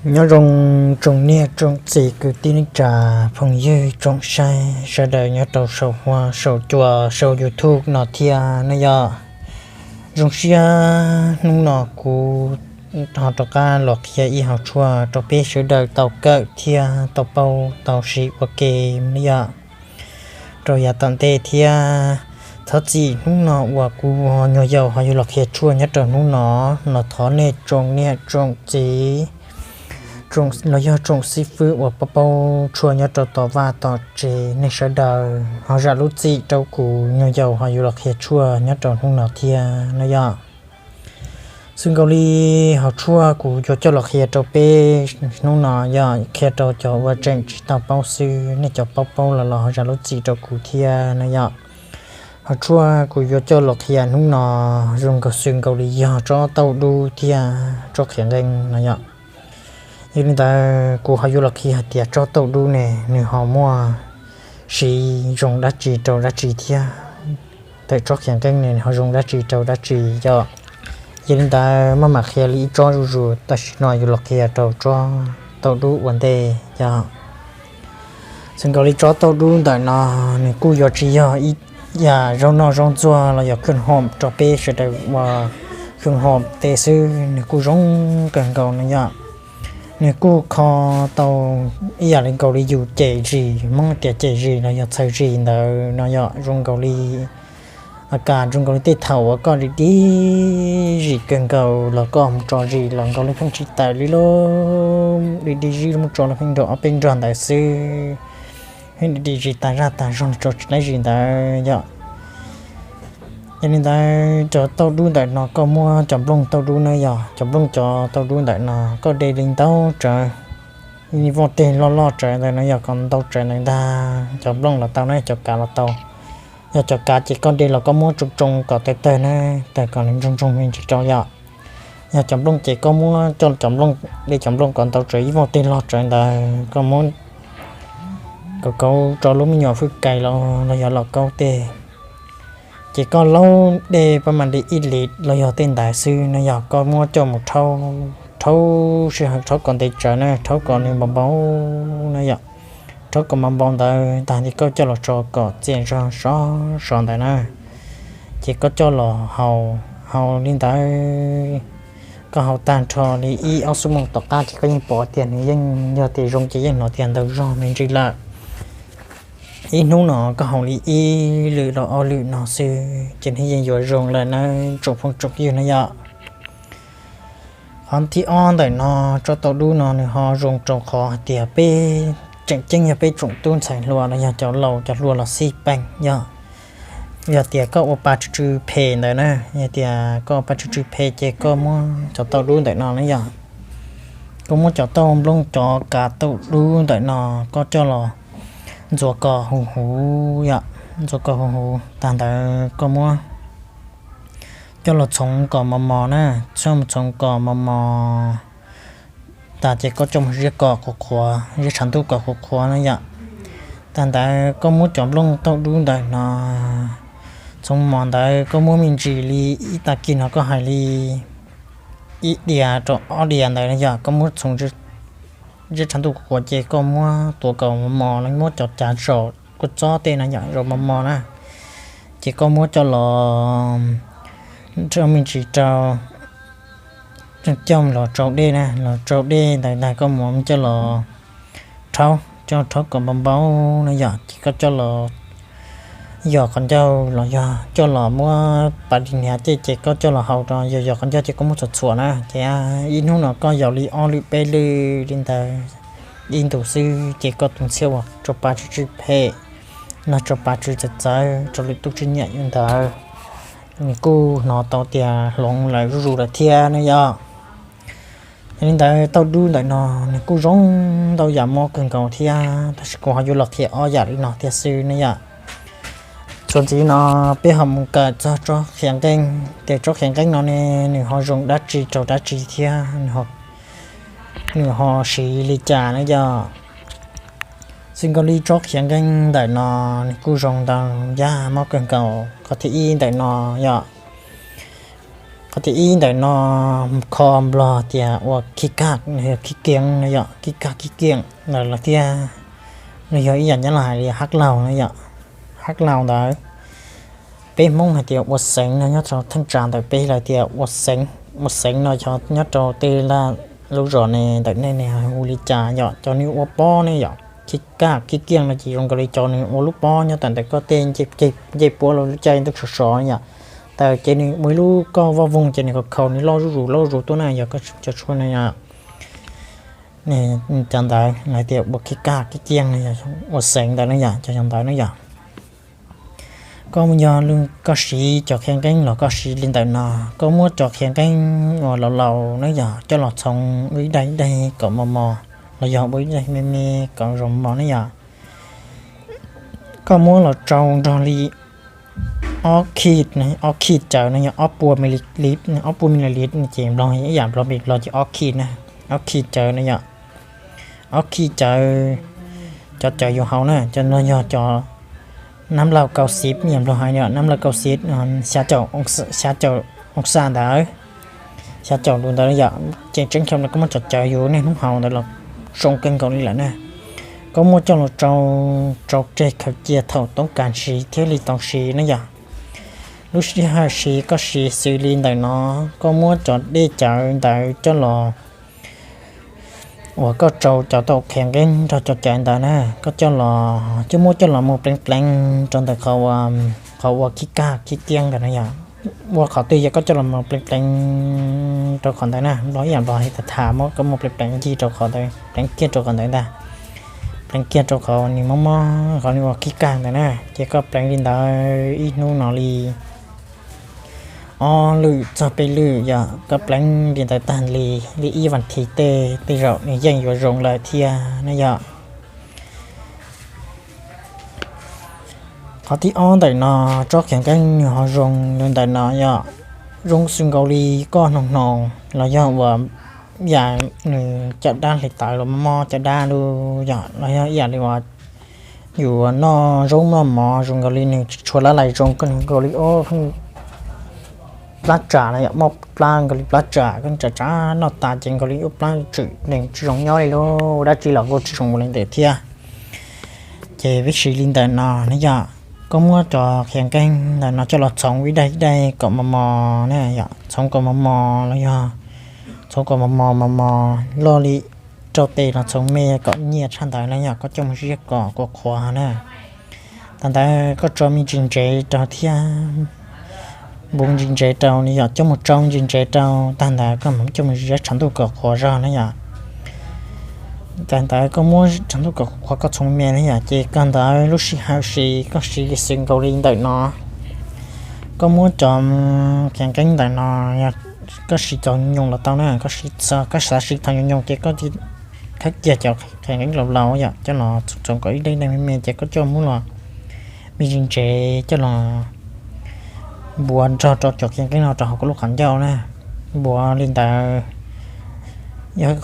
Nyob zoo tsoom niam tsoom txiv kwv tij neej tsa phooj ywg tsoom saib sawv daws nyob rau saum huab saum cua saum YouTube no thiab na yom. Zoo siab hnub no kuv ho rov qab los qhia ib hauv tshuaj rau peb sawv daws tau kawm thiab tau paub tau siv ua ke na yom, rau yav tom ntej thiab. Thov txim hnub no uas kuv nyuag yaus ho yuav los qhia tshuaj nyob rau hnub no, los thov nej tsoom niam tsoom txiv los yog tsoom xib fwb uas paub paub tshuaj nyob rau tom vaj tom tsev nej sawv daws ho zam lub txim rau kuv nyuag yaus ho yuav los qhia tshuaj nyob rau hnub no thiab na yom. Xwb nkaus li hauv tshuaj kuv yuav coj los qhia rau peb hnub no yog qhia rau cov uas tseem tsis tau paub xwb, nej cov paub paub los los ho zam lub txim rau kuv thiab na yom. Hauv tshuaj kuv yuav coj los qhia hnub no zoo nkaus xwb nkaus li yog tsob tauj dub thiab tsob qhiav nqeeb no yom. Yog li ntawd kuv ho yuav los qhia hais tias tsob tauj dub ne nws ho muaj siv zoo dab tsi rau dab tsi thiab, tawm tsob qhiav nqeeb ne nws ho zoo dab tsi rau dab tsi yom. Yog li ntawd maj mam qhia li ib tsob zuj zus, tam sim no yuav los qhia rau tsob tauj dub ua ntej yom. Xwb nkaus li tsob tauj dub ntawm no nws kuj yuav tsis yog ib yam zaub noj zaub ntxuag los yog khoom hom rau peb sawv daws ua khoom hom tej xwb, nws kuj zoo kawg nkaus no yom. Nws kuj kho tau ib yam li nkaus li yus cem zis, Hmoob tias cem zis los yog txhawm zis ntawd no yom. Zoo nkaus li, a kas zoo nkaus li tej thaum uas koj dim dim zis kawg nkaus los koj mus tso zis los nkaus li pheej tsis tawm li lauj, dim dim zis mus tso los pheej nrog ob peb nrog ntawd xwb, pheej dim dim zis tas zaj tas zog tso tsis laib zis ntawd yom. Yog li ntawd cov tauj dub ntawm no koj muab cov nplooj tauj dub na yom, cov nplooj cov tauj dub ntawm no koj de li ntau tsawv, voj teg loj loj tsawv ntawd no yog kom ntau tsawv ntawd ntag cov nplooj los tau na, cov kav los tau. Yog cov kav ces koj de los koj muab tsoo tsoo kom tawg tawg na, tawg kom nws ntsoog ntsoog me ntsis rau yom. Yog cov nplooj ces koj muab coj cov nplooj, de cov nplooj kom ntau tsawv ib voj teg loj tsawv ntawd koj muab kauv kauv rau lub me nyuam fwj kais los los yog los kaub tej, ces koj laub dej pab mam li ib lis los yog tej ntawd xwb no yog koj muab coj mus rhaub, rhaub sij hawm rhaub kom ntev tsawv na, rhaub kom nws npau npau na yom. Rhaub kom npau npau ntawd tag ces koj coj los tso kom txias zog sov sov ntawd na, ces koj coj los haus, haus li ntawd koj haus tag nrho li ib ob xuab moos tom qab ces koj yeej pom tias nws yeej yog tias zoo ces yeej hnov tias ntau zog me ntsis lawm. Ib hnub no koj haus li ib lwm los ob lwm no xwb ces nws yeej yuav zoo lawm na tsoom phooj tsoom ywg na yom. Qhov thib ob ntawm no, tsob tauj dub no nws ho zoo rau qhov hais tias peb tseem ceeb yog peb tsoom tub ntxhais hluas los yog cov laus cov hluas los xij peem yog, yog tias koj ua pa tsw tsw phem ntawd na, yog tias koj ua pa tsw tsw phem ces koj muab cov tauj dub ntawm no na yom, koj muab cov tauj nplooj cov kav tauj dub ntawm no koj coj los ntxuav kom huv huv yom, ntxuav kom huv huv tag ntawd koj muab coj los txhoov kom mos mos na, txhoov kom mos mos tas ces koj coj mus ziab kom qhuav qhuav, ziab tshav ntuj kom qhuav qhuav na yom. Tag ntawd koj muab cov nplooj tauj dub ntawm no txhoov mos ntawd koj muab me ntsis li ib tag kis no koj hais li ib diav rau ob diav ntawd yom, koj muab txhoov ziab tshav ntuj qhuav ces koj muab tuav kom mos mos no, muab cov cav zaum kua txob tej no yom zaum mos mos na, ces koj muab coj los rau me ntsis rau coj los tsau dej na, los tsau dej ntawd ntag koj muab coj los rhaub, coj rhaub kom npau npau na yom, ces koj coj los yos qhov ncauj los yog coj los muab pas lis hniav tej ces koj coj los haus rau, yos yos qhov ncauj ces koj muab txhuam txhuam na, ces ib hnub no koj yaus li ob lwm peb lwm li ntawd ib ntus xwb ces koj tus ntxhiab uas rau pa tsw tsw phem los rau pa tsw txawv txawv rau lwm tus tsis nyiam yus ntawd, nws kuj hnov tau tias hloov lawm zuj zus lawm thiab na yom. Yog li ntawd tauj dub ntawm no nws kuj zoo ntau yam mob kawg nkaus thiab, tab sis kuv ho yuav los qhia ob yam li no thiab xwb na yom. Txuas ntxiv no peb ho mus kawm txog tsob qhiav nqeej, ces tsob qhiav nqeej no ne nws ho zoo dab tsi rau dab tsi thiab nws ho siv li cas na yom. Xwb nkaus li tsob qhiav nqeej ntawm no nws kuj zoo ntau yam mob kawg nkaus. Qhov thib ib ntawm no yom, Qhov thib ib ntawm no, kho Nplog tias ua khib kaj, khib keeb no yom, khib kaj khib keeb ntawd los thiab, nws yog ib yam Nyab Laj hais li hab laug no yom, hab laug ntawd. Peb Hmoob hais tias ua xeev no, nyob rau theej tsa ntawm peb lawv tias ua xeev, ua xeev no yog nyob rau tej lub zos ne ntawm nej ne hu li cas yom, cov nws ua pob ne yom. Khib kaj khib keeb no ces zoo nkaus li cov nws ua lub pob nyob tawm ntawm koj tej ncej puab los lub caij ntuj sov sov yom. Tawm ces nws ua ib lub koj voj voog ces nws khaus khaus nws loj zuj zus loj zuj zus tuaj na yog cov tshuaj no yom. Cov ntawd hais tias ua khib kaj khib keeb no yog ua xeev ntawd na yom, cov ntawd na yom. Koj mus yog koj siv cov qhia nqeeb los koj siv li ntawm no, koj muab cov qhia nqeeb uas laus laus na yom coj los txhoov ib daim ib daim kom mos mos, los yog ua ib daim me me kom zoo mos na yom. Koj muab los tsau nrog li ob khij, ob khij cawv no yog ob puas mililitr, ob puas mililitr ces Nplog ib yam Nplog pem Nplog ces ob khij na, ob khij cawv no yom, ob khij cawv. Cov cawv yus haus na, cov no yog cov nab laug kaum xib, yam Nplog hais yom, nab laug kaum xib, xya caum, xya caum oo xaj ntawd, xya caum lus ntawd yom. Ces tseeb kheev no koj muab cov cawv yus niaj hnub haus ntawd los zoo kawg nkaus li lawm na. Koj muab coj los tsau, tsau tseg khaws cia thaum toob kas siv thiaj li tau siv na yom. Lub sij hawm siv koj siv xws li ntawm no, koj muab cov dej cawv ntawd coj los uas koj tsau cov tau qhia nqeeb nrog cov cawv ntawd na, koj coj los, coj muab coj los mus pleev pleev rau ntawm qhov ua khib kaj khib keeb ntawd na yom. Ua qhov twg yog koj coj los mus pleev pleev rau qhov ntawd na, Nplog ib yam Nplog hais tas tham muab koj mus pleev pleev ncig rau qhov ntawd, pleev kiag rau qhov ntawd ntag, pleev kiag rau qhov nws mob mob qhov nws ua khib kaj ntawd na. Ces koj pleev li ntawd ib hnub no li ob lwm txog peb lwm yom, koj pleev li ntawd tag li, li ib vas thiv tej tej zaum nws yeej yuav zoo lawm thiab na yom. Qhov thib ob ntawm no, tsob qhia nqeeb nws ho zoo li ntawm no yom, zoo xws nkaus li koj hnoos hnoos los yog uas yam nws caj dab hli tawv los mob caj dab lub yom, los yog ib yam li uas yus noj zaub noj mov zoo nkaus li nws tsis tshua lab lais zoo, koj nkaus li ob plab tsam no yom, mob plab nkaus li plab tsam, koj tsam tsam noj tas ces nkaus li ua plab tswm nees tsis zoo nyob li lauj, dab tsi los kuj tsis zoo ua li ntawd thiab. Ces peb siv li ntawm no ne yom, koj muab cov qhia nqeeb ntawm no coj los txhoov ib daim ib daim kom mos mos na yom, txhoov kom mos mos los yog txhoov kom mos mos mos mos loj li rau tes los txhoov me kom nyiaj tshaj ntawd na yom, koj coj mus ziab kom qhuav qhuav na. Tag ntawd koj tso me ntsis ntsev rau thiab, npuv ntsis ntsev rau ne yom, coj mus tsau ntsis ntsev rau, tag ntawd koj mam coj mus ziab tshav ntuj kom qhuav zog na yom. Tag ntawd koj muab tshav ntuj kom qhuav koj txhoov me na yom, ces koj ntawd lub sij hawm siv koj siv li xws nkaus li ntawm no. Koj muab cov qia nqeeb ntawm no, koj siv cov nyoos los tau na, koj siv, koj xav siv thaum nyoos nyoos ces koj khawb kiag cov qia nqeeb laus laus yom, coj los txhoov kom ib daim ib daim me me ces koj coj muab los me ntsis ntsev coj los npuav nrog rau cov qia nqeeb no rau hauv koj lub qhov ncauj na. Npuav li ntawd, yog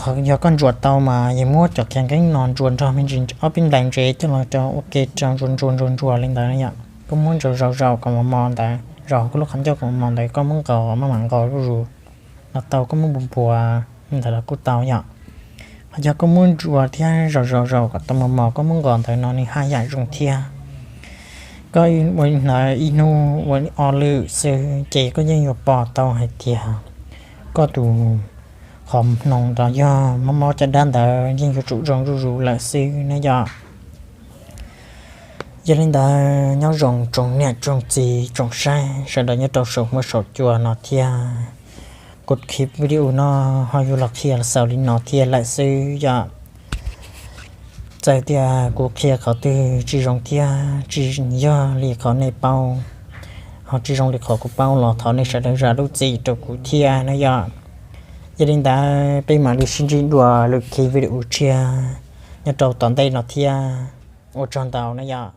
koj ntsuas tau mas yog muab cov qia nqeeb no ntsuas nrog me ntsis ob peb nplaim ntsev coj los rau ua ke rau ntsuas ntsuas ntsuas ntsuas li ntawd yom. Koj muab ntsuas zaus zaus kom mos mos ntawd, zaus hauv koj lub qhov ncauj kom mos mos ntawd, koj muab nqos maj mam nqos zuj zus los tau, koj muab npuav npuav ntawd los kuj tau yom. Ho yog koj muab ntsuas thiab zaus zaus zaus kom tau mos mos, koj muab nqos ntawd no nws haj yam zoo thiab. Koj ua ntawd ib hnub ua ob lwm xwb ces koj yeej yuav pom tau hais tias koj tus qhov hnoos los yog mob mob caj dab ntawd yeej yuav tsum zoo zuj zus lawm xwb na yom. Yog li ntawd nyob zoo tsoom niam tsoom txiv tsoom saib sawv daws nyob rau saum huab saum cua no thiab. Kuv clip video no ho yuav los qhia xaus li no thiab lawm xwb yom. Txawm tias kuv qhia qhov twg tsis zoo thiab tsis yog li qhov nej paub, ho tsis zoo li qhov kuv paub los thov nej sawv daws zam lub txim rau kuv thiab na yom. Yog li ntawd peb mam li sib ntsib dua lwm clip video tshiab nyob rau tom ntej no thiab. Ua tsaug ntau na yom.